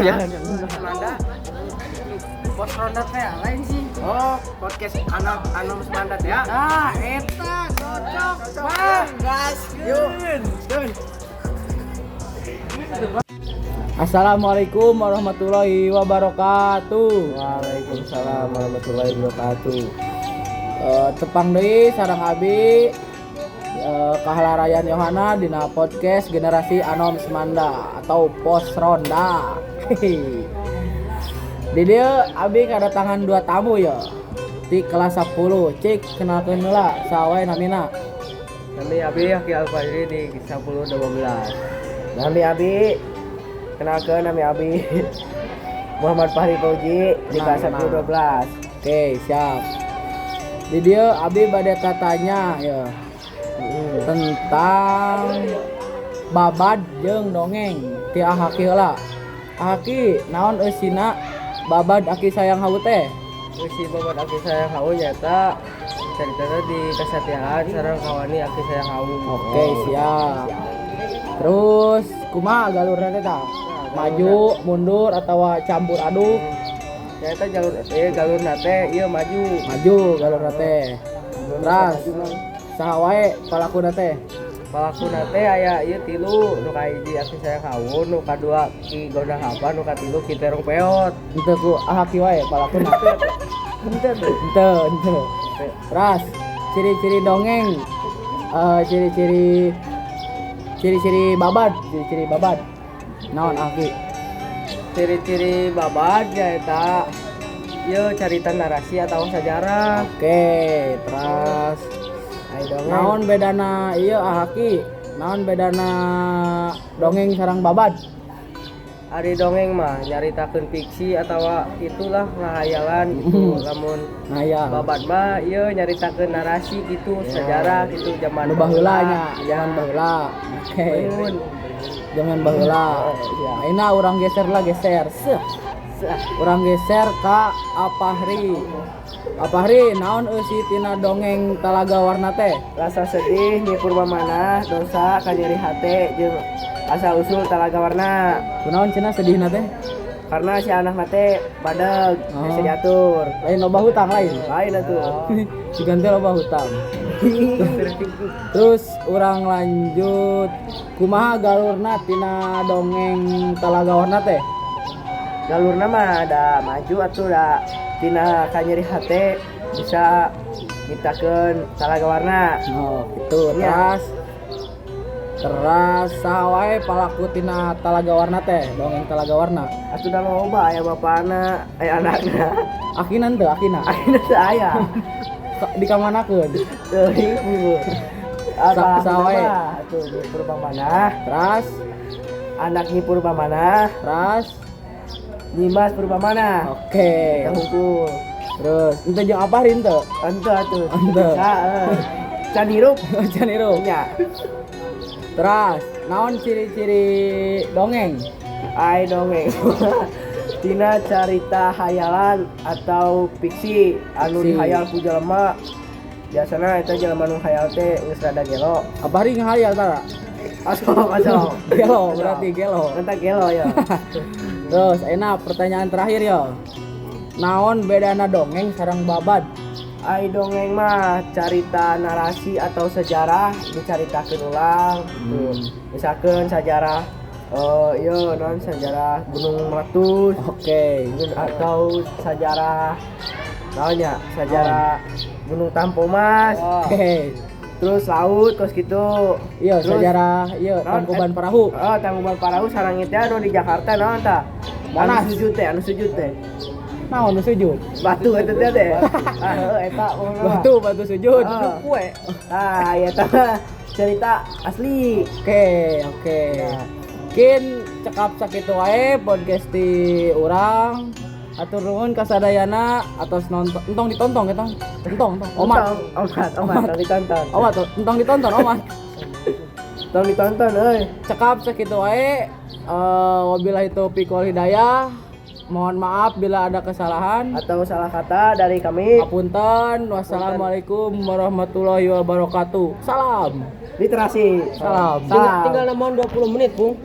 Ya. Semanda. Pos ronda teh lain sih. Oh, podcast anak anom Semanda teh ya. Ah, eta cocok. Cocok, Bang, Yuk. gaskeun. Gaskeun. Assalamualaikum warahmatullahi wabarakatuh. Waalaikumsalam warahmatullahi wabarakatuh. Tepang deui sareng abi Kahalarayan Yohana dina podcast Generasi Anom Semanda atau Pos Ronda. Hehe. Di dieu abi kedatangan dua tamu ya. Di kelas 10. Cik, kenalkeun heula saha wae namina. Nami abi Haki Alfajri di 10 12. Nami abi, kenalkeun nami abi Muhammad Fahri Fauji di kelas Tenang, 10 tenang. 12. Oke, siap. Di dieu abi bade tatanya ya tentang babad jeung dongeng ti Ahaki heula. Ahaki, naon eusina babad Aki Sayang Hawu teh? Eusi babad Aki Sayang Hawu nyata caritana di kesatiaan sareng kawani Aki Sayang Hawu. Oke, siap. Terus kumaha galurna teh tah? Maju, mundur atau campur aduk? Nyata jalur galurna teh ieu maju. Maju galurna teh. Terus saha wae palakuna teh? Palakuna teh aya ieu tilu, nu kahiji Aki Sayang Hawu, nu kadua Ki Gondang Haba, nu katilu Ki Terong Peot. Henteu ku Ahaki wae palakuna. Henteu tuh. Henteu, henteu. Terus ciri-ciri dongeng, ciri-ciri ciri-ciri babad, ciri-ciri babad. Naon Aki? Ciri-ciri babad nyaeta ieu carita narasi atau sejarah. Oke, terus Ai dongeng. naon bedana ieu Ahaki? Naon bedana dongeng sareng babad? Ari dongeng mah nyaritakeun fiksi atawa itulah ngahayalan gitu. Lamun Nah ya, babad mah ieu nyaritakeun narasi gitu, sejarah gitu zaman nu baheula nya, zaman baheula. Oke. Nuhun. Zaman baheula. Ayeuna urang geser lah, geser. Seuh. Urang geser ka Apahri. Apahri, naon eusi tina dongeng Talaga Warna teh? Rasa sedih Nyi Purba Manah dosa kanyeri hate jeung asal usul Talaga Warna. Kunaon cenah sedihna teh? Karena si anak teh badeg Oh. bisa diatur. Lain loba hutang lain. Lain atuh. Diganti loba hutang. Terus urang lanjut, kumaha galurna tina dongeng Talaga Warna teh? Galurna mah ada maju atuh da tina kanyeri hate bisa nyiptakeun Talaga Warna. Oh, gitu. Iya. Terus terus saha wae palaku tina Talaga Warna teh, dongeng Talaga Warna? Atuh da loba, aya bapana, aya anakna. Akina teu, akina. Ayeuna teu aya. Di kamanakeun? Teuing ibu. Apa Saha wae? Atuh Nyi Purba Manah, Terus anak Nyi Purba Manah, terus Nyimas Purba Manah. Oke. Eta hungkul. Terus ente jeung apa henteu? Henteu atuh. Henteu. Bisa, Can hirup. Can hirup. Nya. Terus naon ciri-ciri dongeng? Ai dongeng. Tina carita hayalan atau fiksi anu Fiksi. dihayal ku jelema. Biasana eta jelema nu hayal teh geus rada gelo. Apa hari ngahayal tara? Asok, asok. Gelo berarti gelo. Entah gelo ya. Terus enak pertanyaan terakhir ya. Naon bedana dongeng sareng babad? Ai dongeng mah carita narasi atau sejarah dicaritakeun ulang gitu. Misalkan sejarah ieu naon, sejarah Gunung Meletus. Oke. Atau sejarah naonnya, sejarah Gunung Tampomas. Oke. Terus laut kos gitu. Iya, Terus, sejarah iya naon, Tangkuban Parahu. Oh, Tangkuban Parahu sareng itu anu di Jakarta naon tah? Anu Monas. sujud teh, anu sujud teh. Naon nu sujud? Batu eta teh teh. Ah, heuh, eta pokona mah. Batu, batu sujud. Heeh. Kue. Ah, ya eta mah cerita asli. Oke, oke. Mungkin cekap sakitu wae podcast di urang. Atur nuhun ka sadayana atos nonton, entong ditonton eta. Entong, entong. Omat. Omat, omat, omat, tong ditonton. Omat, entong ditonton, omat. Tong ditonton euy. Cekap sakitu wae. Wabillahi taufiq wal hidayah. Mohon maaf bila ada kesalahan. Atau salah kata dari kami. Apunten. Wassalamualaikum warahmatullahi wabarakatuh. Salam. Literasi. Salam. Salam. Tinggal nambah 20 menit, Bung.